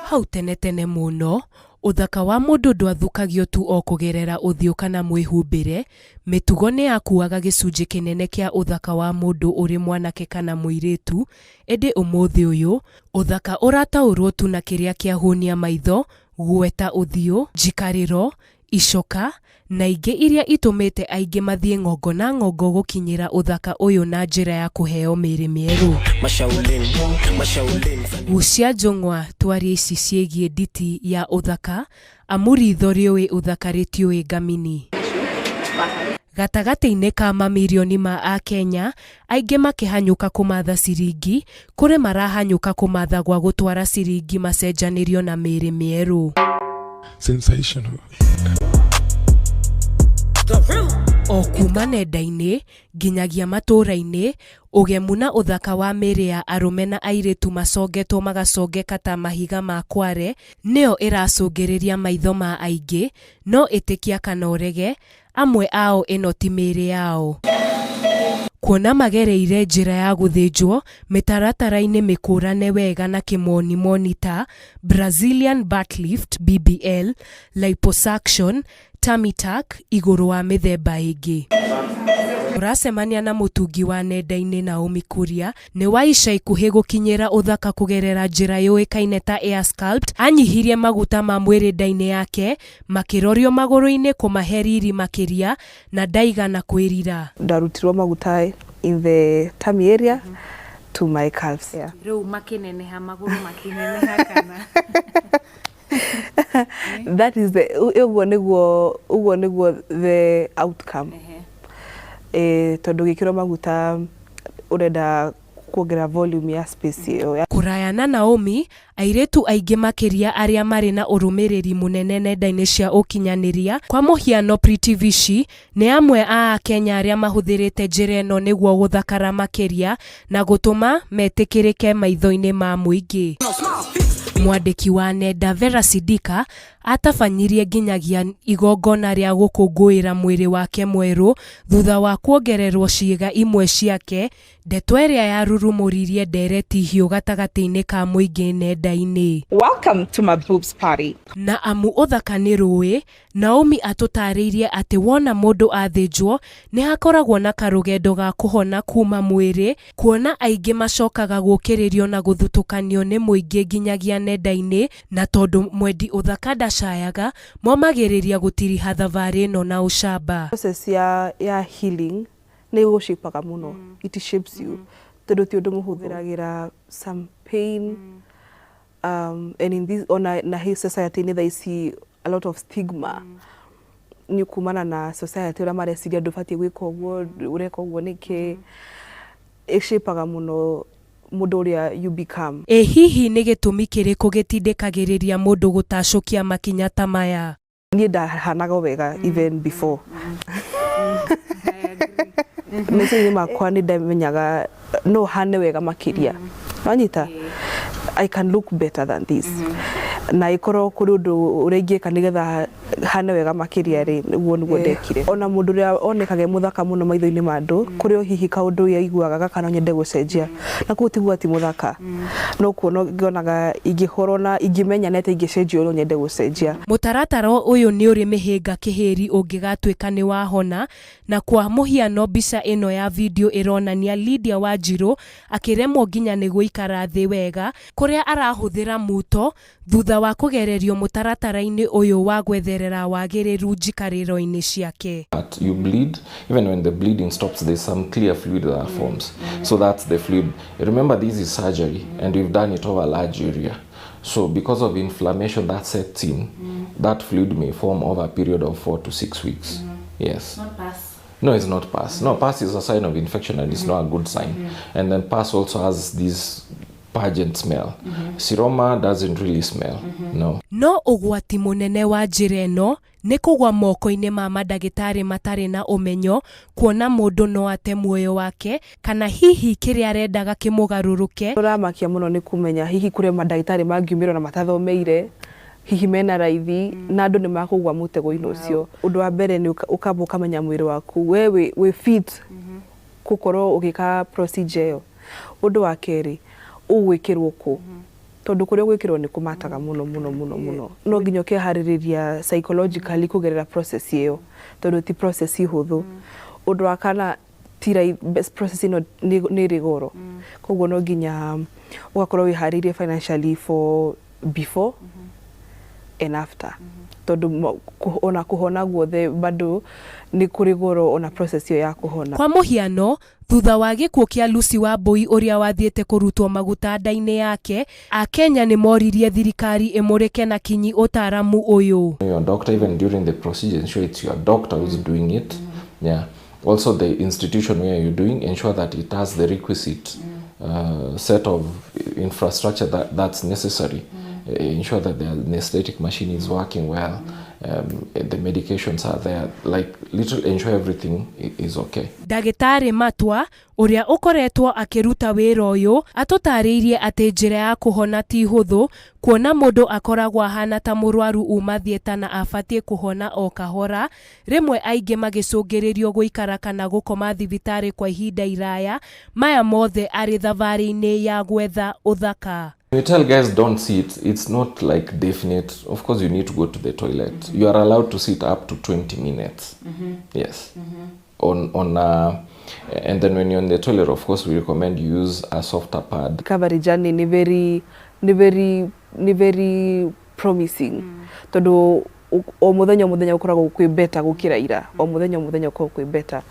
Hau tene tene mũno, ũthaka wa mũndũ ndwathukagio tu o kũgerera ũthiũ kana mwĩhumbĩre, mĩtugo nĩ yakuaga gĩcunjĩ kĩnene kĩa ũthaka wa mũndũ ũrĩ mwanake kana mũirĩtu, ĩndĩ ũmũthĩ ũyũ, ũthaka ũrataũrwo tu na kĩrĩa kĩahũnia maitho, gweta ũthiũ, njikarĩro, icoka, na ingĩ iria itũmĩte aingĩ mathiĩ ng'ongo na ng'ongo gũkinyĩra ũthaka ũyũ na njĩra ya kũheo mĩĩrĩ mĩerũ. Gucia njũng'wa twarie ici ciĩgiĩ nditi ya ũthaka amu ritho rĩũĩ ũthaka rĩtiũĩ ngamini. Gatagatĩ-inĩ ka mamirioni ma Akenya, aingĩ makĩhanyũka kũmatha ciringi, kũrĩ marahanyũka kũmatha gwa gũtwara ciringi macenjanĩrio na mĩĩrĩ mĩerũ. Sensational. O kuma nenda-inĩ nginyagia matũũra-inĩ, ũgemu na ũthaka wa mĩĩrĩ ya arũme na airĩtu macongetwo magacongeka ta mahiga ma kware nĩyo ĩracũngĩrĩria maitho ma aingĩ, no ĩtĩkia kana ũrege, amwe ao ĩno ti mĩĩrĩ yao. Kuona magereire njĩra ya gũthĩnjwo mĩtaratara-inĩ mĩkũrane wega na kĩmonimoni ta Brazilian Butt Lift, BBL, liposuction, tummy tuck igũrũ wa mĩthemba ĩngĩ. Tũracemania na mũtungi wa nenda-inĩ Naomi Kuria nĩ wa ica ikuhĩ gũkinyĩra ũthaka kũgerera njĩra yũĩkaine ta air sculpt, anyihirie maguta ma mwĩrĩ nda-inĩ yake makĩrorio magũrũ-inĩ kũmahe riri makĩria na ndaigana kwĩrira. Ndarutirwo maguta in the tummy area to my calves. Yeah. Rĩu makĩneneha magũrũ makĩneneha kana? That is the ũguo nĩguo ũguo nĩguo the outcome. Eh, tondũ gĩkĩrwo maguta ũrenda kuongerera volume ya space ĩyo. Kũraya na Naomi, airĩtu aingĩ makĩria arĩa marĩ na ũrũmĩrĩri mũnene nenda-inĩ cia ũkinyanĩria, kwa mũhiano Pretty Vishi, nĩ amwe a Akenya arĩa mahũthĩrĩte njĩra ĩno nĩguo gũthakara makĩria na gũtũma metĩkĩrĩke maitho-inĩ ma mũingĩ. Mwandĩki wa nenda Vera Sidika atabanyirie nginyagia igongona rĩa gũkũngũĩra mwĩrĩ wake mwerũ thutha wa kuongererwo ciĩga imwe ciake, ndeto ĩrĩa yarurumũririe ndereti hiũ gatagatĩ-inĩ ka mũingĩ nenda-inĩ. Welcome to my boobs party. Na amu ũthaka nĩ rũĩ, Naomi atũtarĩirie atĩ wona mũndũ athĩnjwo nĩ hakoragwo na karũgendo ga kũhona kuma mwĩrĩ, kuona aingĩ macokaga gũkĩrĩrio na gũthutũkanio nĩ mũingĩ nginyagia nenda-inĩ, na tondũ mwendi ũthaka ndacayaga, momagĩrĩria gũtiriha thabarĩ ĩno na ũcamba. Process ya healing nĩ ĩgũshapaga mũno, it shapes you, tondũ ti ũndũ mũhũthũ. Geragĩra some pain, and in this ona na hii society-inĩ thaa ici a lot of stigma nĩ kumana na society ũrĩa mareciria ndũbatiĩ gwĩka ũguo, ũreka ũguo nĩkĩ. Ĩshapaga mũno mũndũ ũrĩa you become. Ĩ hihi nĩ gĩtũmi kĩrĩkũ gĩtindĩkagĩrĩria mũndũ gũtacũkia makinya ta maya? Niĩ ndahanaga wega even before. Meciria-inĩ makwa nĩ ndamenyaga no hane wega makĩria, wanyita, I can look better than this, na ĩkorwo kũrĩ ũndũ ũrĩa ingĩka nĩgetha hane wega makĩria rĩ, nĩguo ndekire. Ona mũndũ ũrĩa onekaga e mũthaka mũno maitho-inĩ ma andũ, kũrĩ o hihi kaũndũ aiguaga gaka no nyende gũcenjia, na koguo ti kuga ti mũthaka, no kuona ngĩonaga ingĩkorwo na ingĩmenya nĩ atĩa ingĩcenjia no nyende gũcenjia. Mũtaratara ũyũ nĩ ũrĩ mĩhĩnga kĩhĩri ũngĩgatuĩka nĩ wahona, na kwa mũhiano mbica ĩno ya video ĩronania Lydia Wanjiru akĩremwo nginya nĩ gũikara thĩ wega kũrĩa arahũthĩra muto thutha wa kũgererio mũtaratara-inĩ ũyũ wa gwetherera wagĩrĩru njikarĩro-inĩ ciake. But you bleed, even when the bleeding stops, there's some clear fluid that forms. So that's the fluid. Remember, this is surgery and we've done it over a large area. So because of inflammation that sets in, that fluid may form over a period of 4 to 6 weeks. Yes. Not pus. No, it's not pus. No, pus is a sign of infection and it's not a good sign. And then pus also has this pungent smell. Seroma doesn't really smell. No. No ũgwati mũnene wa njĩra ĩno nĩ kũgwa moko-inĩ ma mandagĩtarĩ matarĩ na ũmenyo, kuona mũndũ no ate muoyo wake kana hihi kĩrĩa arendaga kĩmũgarũrũke. Ũramakia mũno nĩ kũmenya hihi kũrĩ mandagĩtarĩ mangiumĩra na matathomeire, hihi mena raithi na andũ nĩ makũgwa mũtego-inĩ ũcio. Ũndũ wa mbere nĩ ũkamba ũkamenya mwĩrĩ waku we wĩ fit gũkorwo ũgĩka procedure ĩyo. Ũndũ wa kerĩ, ũgwĩkĩrwo kũ? Tondu kuria gwikirwo ni kumataga muno muno muno muno. No nginya ukehaririria psychologically kugerera process iyo, tondu ti process ihuthu. Undu wa kana ti process ino ni ĩrĩ goro, koguo no nginya ugakorwo wĩharĩirie financially for before and after, tondu ona kuhona guothe bado nĩ kũrĩ goro, ona process iyo ya kuhona. Kwa mũhiano, thutha wa gĩkuũ kĩa Lucy Wambui ũrĩa wathiĩte kũrutwo maguta nda-inĩ yake, Akenya nĩ moririe thirikari ĩmũrĩke na kinyi ũtaaramu ũyũ. Your doctor, even during the procedure, ensure it's your doctor who's doing it. Yeah. Also, the institution where you're doing, ensure that it has the requisite set of infrastructure that's necessary. Ensure that the anesthetic machine is working well, the medications are there, like literally ensure everything is okay. Ndagĩtarĩ Matwa ũrĩa ũkoretwo akĩruta wĩra ũyũ atũtarĩirie atĩ njĩra ya kũhona ti hũthũ, kuona mũndũ akoragwo ahana ta mũrwaru uma thieta na abatiĩ kũhona o kahora, rĩmwe aingĩ magĩcũngĩrĩrio gũikara kana gũkoma thibitarĩ kwa ihinda iraya, maya mothe arĩ thabarĩ-inĩ ya gwetha ũthaka. We tell guys don't sit, it's not like definite. Of course you need to go to the toilet. You are allowed to sit up to 20 minutes. Yes. On and then when you're in the toilet, of course we recommend you use a softer pad. Recovery journey nĩ very promising, tondu o muthenya o muthenya ukoragwo kwĩ better gukira ira, o muthenya o muthenya ukoragwo kwĩ better,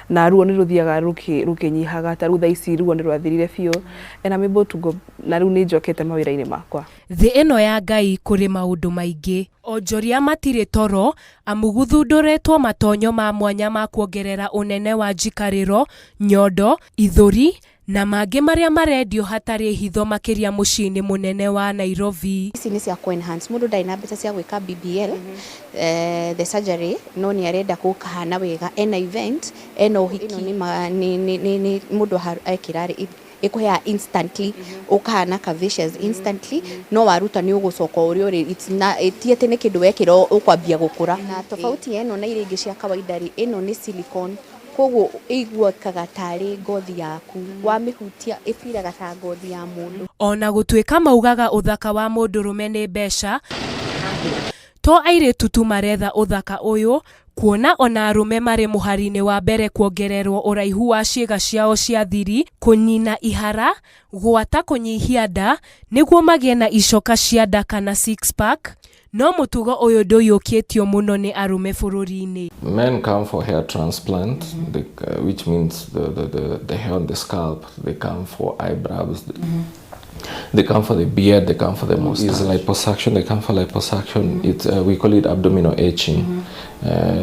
na ruo nĩ rũthiaga rũkĩnyihaga. Ta rĩu thaa ici ruo nĩ rwathirire biũ and I'm able to go, na rĩu nĩ njokete mawĩra-inĩ makwa. Thĩ ĩno ya Ngai kũrĩ maũndũ maingĩ. Onjoria matirĩ toro amu gũthundũrĩtwo matonyo ma mwanya ma kuongerera ũnene wa njikarĩro, nyondo, ithũri na mangĩ marĩa marendio hatarĩ hitho, makĩria mũciĩ-inĩ mũnene wa Nairobi. Ici nĩ cia kũ-enhance. Mũndũ ndarĩ na mbeca cia gwĩka BBL, the surgery, no nĩ arenda gũkahana wega, ena event, ena ũhiki. Ĩno nĩ mũndũ ekĩra rĩ, ĩkũheaga instantly ũkahana curvaceous instantly, no waruta nĩ ũgũcoka ũrĩa ũrĩ. It's na ti atĩ nĩ kĩndũ wekĩra ũkwambia gũkũra. Na tofauti ya ĩno na iria ingĩ cia kawaida rĩ, ĩno nĩ silicone, koguo ĩiguĩkaga tarĩ ngothi yaku, wamĩhutia ĩbiraga ta ngothi ya mũndũ. Ona gũtuĩka maugaga ũthaka wa mũndũrũme nĩ mbeca, to airĩtu tu maretha ũthaka ũyũ, kuona ona arũme marĩ mũhari-inĩ wa mbere kuongererwo ũraihu wa ciĩga ciao cia thiri, kũnyina ihara, gwata kũnyihia nda nĩguo magĩe na icoka cia nda kana six pack. No mũtugo ũyũ ndũiyũkĩtio mũno nĩ arũme bũrũri-inĩ. Men come for hair transplant, which means the hair on the scalp. They come for eyebrows. They come for the beard. They come for the mustache. Is liposuction. They come for liposuction. It's we call it abdominal etching.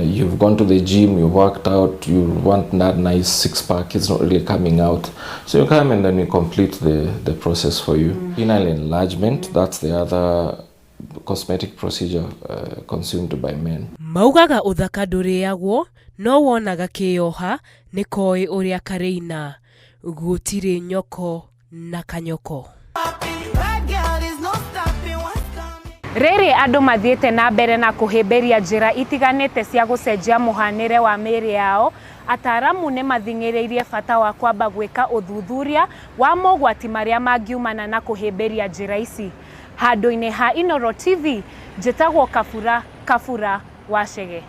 You've gone to the gym, you worked out, you want that nice six pack. It's not really coming out, so you come and then we complete the process for you. Penile enlargement. That's the other cosmetic procedure consumed by men. Maugaga ũthaka ndũrĩagwo, no wonaga kĩyoha nĩ koĩ ũrĩa karĩina. Gũtirĩ nyoko na kanyoko. Rĩrĩ andũ mathiĩte na mbere na kũhĩmbĩria njĩra itiganĩte cia gũcenjia mũhanĩre wa mĩĩrĩ yao, ataaramu nĩ mathing'ĩrĩirie bata wa kwamba gwĩka ũthuthuria wa mogwati marĩa mangiumana na kũhĩmbĩria njĩra ici. Handũ-inĩ ha Inooro TV, njĩtagwo Kabura Kabura wa Chege.